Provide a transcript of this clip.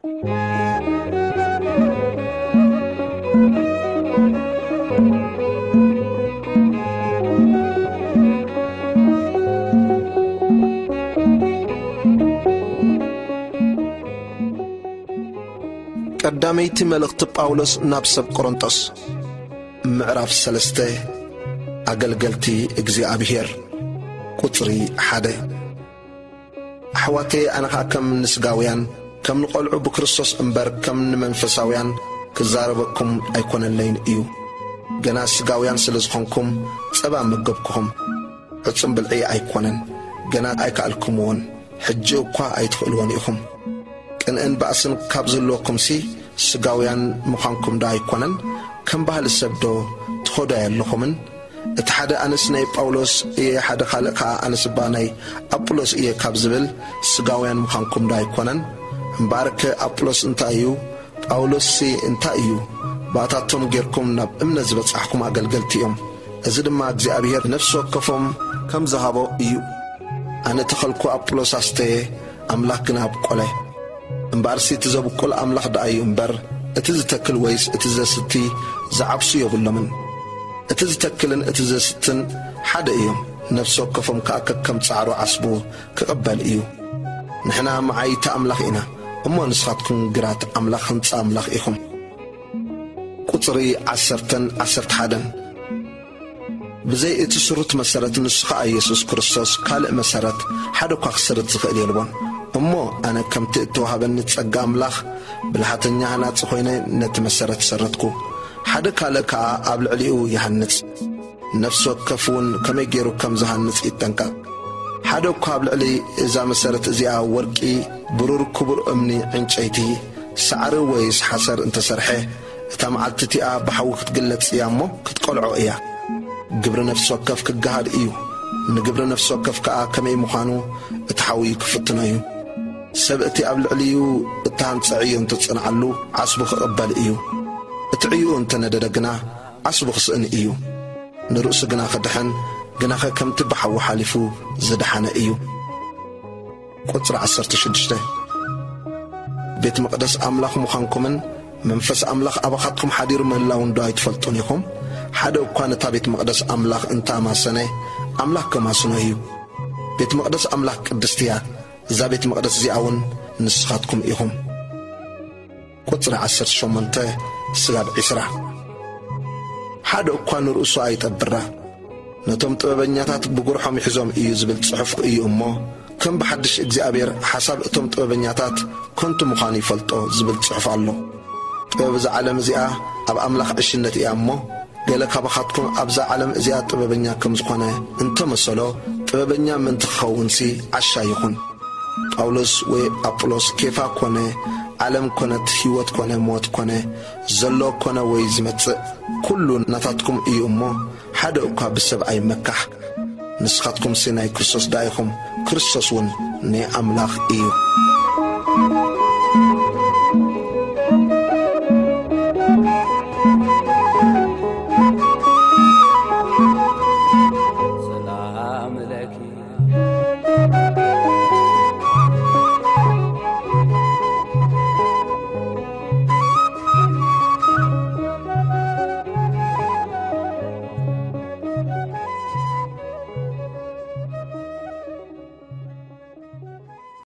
ቀዳመይቲ መልእኽቲ ጳውሎስ ናብ ሰብ ቆሮንጦስ፣ ምዕራፍ ሰለስተ። ኣገልገልቲ እግዚኣብሔር፣ ቁጽሪ ሓደ። ኣሕዋተየ፣ ኣነ ኸኣ ከም ንስጋውያን፣ ከም ንቐልዑ ብክርስቶስ እምበር ከም ንመንፈሳውያን ክዛረበኩም ኣይኮነለይን እዩ። ገና ስጋውያን ስለ ዝኾንኩም ጸባ መገብኩኹም። ዕጹም ብልዒ ኣይኮነን፣ ገና ኣይከኣልኩምዎን፣ ሕጂ እኳ ኣይትኽእልዎን ኢኹም። ቅንእን ባእስን ካብ ዝህልወኩምሲ፣ ስጋውያን ምዃንኩም ዶ ኣይኮነን? ከም ባህሊ ሰብ ዶ ትኸዱ ኣየለኹምን? እቲ ሓደ ኣነስ ናይ ጳውሎስ እየ፣ ሓደ ካልእ ከኣ ኣነስ እባ ናይ ኣጵሎስ እየ ካብ ዝብል፣ ስጋውያን ምዃንኩም ዶ ኣይኮነን? እምበኣርከ ኣጵሎስ እንታይ እዩ? ጳውሎስሲ እንታይ እዩ? ብኣታቶም ጌርኩም ናብ እምነት ዝበጻሕኩም ኣገልገልቲ እዮም። እዚ ድማ እግዚኣብሔር ነፍሲ ወከፎም ከም ዝሃቦ እዩ። ኣነ ተኸልኩ፣ ኣጵሎስ ኣስተየ፣ ኣምላኽ ግና ኣብቆለ። እምበኣርሲ እቲ ዘብቁል ኣምላኽ ደኣ እዩ እምበር፣ እቲ ዝተክል ወይስ እቲ ዘስቲ ዝዓብሱ የብሎምን። እቲ ዝተክልን እቲ ዘስትን ሓደ እዮም። ነፍሲ ወከፎም ከኣ ከከም ጻዕሩ ዓስቡ ክቕበል እዩ። ንሕና መዓይቲ ኣምላኽ ኢና፣ እሞ ንስኻትኩም ግራት ኣምላኽ፣ ህንጻ ኣምላኽ ኢኹም። ቁጽሪ ዓሰርተን ዓሰርተ ሓደን። ብዘይ እቲ ስሩት መሰረት፣ ንሱ ኸኣ የሱስ ክርስቶስ፣ ካልእ መሰረት ሓደ እኳ ክስርት ዝኽእል የልቦን። እሞ ኣነ ከምቲ እተዋህበኒ ጸጋ ኣምላኽ፣ ብልሃተኛ ሃናጺ ኾይነ ነቲ መሰረት ሰረትኩ። ሓደ ካልእ ከኣ ኣብ ልዕሊኡ ይሃንጽ። ነፍሲ ወከፍ እውን ከመይ ገይሩ ከም ዝሃንጽ ይጠንቀቕ። ሓደ እኳ ኣብ ልዕሊ እዛ መሰረት እዚኣ፣ ወርቂ፣ ብሩር፣ ክቡር እምኒ፣ ዕንጨይቲ፣ ሳዕሪ ወይስ ሓሰር እንተሰርሐ፣ እታ መዓልቲ እቲኣ ብሓዊ ክትግለጽ እያ እሞ ክትቀልዖ እያ። ግብሪ ነፍሲ ወከፍ ክገሃድ እዩ። ንግብሪ ነፍሲ ወከፍ ከኣ ከመይ ምዃኑ እቲ ሓዊ ክፍትኖ እዩ። ሰብ እቲ ኣብ ልዕሊኡ እተሃንጸ ዕዮ እንተጸንዓሉ፣ ዓስቡ ክቕበል እዩ። እቲ ዕዮኡ እንተነደደ ግና፣ ዓስቡ ክስእን እዩ። ንርእሱ ግና ክድሕን፣ ግናኸ ከምቲ ብሓዊ ሓሊፉ ዝደሓነ እዩ። ቁጽሪ ዓሰርተ ሽዱሽተ። ቤት መቕደስ ኣምላኽ ምዃንኩምን መንፈስ ኣምላኽ ኣባኻትኩም ሓዲሩ ምህላውን ዶ ኣይትፈልጡን ኢኹም? ሓደ እኳ ነታ ቤት መቕደስ ኣምላኽ እንተ ኣማሰነ፣ ኣምላኽ ከማስኖ እዩ። ቤት መቕደስ ኣምላኽ ቅድስቲ እያ። እዛ ቤት መቕደስ እዚኣ እውን ንስኻትኩም ኢኹም። ቁጽሪ ዓሰርተ ሸሞንተ ስጋብ ዕስራ። ሓደ እኳ ንርእሱ ኣይጠብራ፣ ነቶም ጥበበኛታት ብጉርሖም ይሕዞም እዩ ዝብል ጽሑፍ እዩ እሞ፣ ከም ብሓድሽ እግዚኣብሔር ሓሳብ እቶም ጥበበኛታት ከንቱ ምዃኑ ይፈልጦ ዝብል ጽሑፍ ኣሎ። ጥበብ እዛ ዓለም እዚኣ ኣብ ኣምላኽ ዕሽነት እያ እሞ፣ ገለ ካባኻትኩም ኣብዛ ዓለም እዚኣ ጥበበኛ ከም ዝኾነ እንተመሰሎ፣ ጥበበኛ ምእንቲ ክኸውንሲ ዓሻ ይኹን። ጳውሎስ ወይ ኣጵሎስ፣ ኬፋ ኮነ፣ ዓለም ኮነት፣ ህይወት ኮነ፣ ሞት ኮነ፣ ዘሎ ኮነ ወይ ዝመጽእ፣ ኩሉ ናታትኩም እዩ እሞ፣ ሓደ እኳ ብሰብ ኣይመካሕ። ንስኻትኩምሲ ናይ ክርስቶስ ደኣ ኢኹም፣ ክርስቶስ እውን ናይ ኣምላኽ እዩ።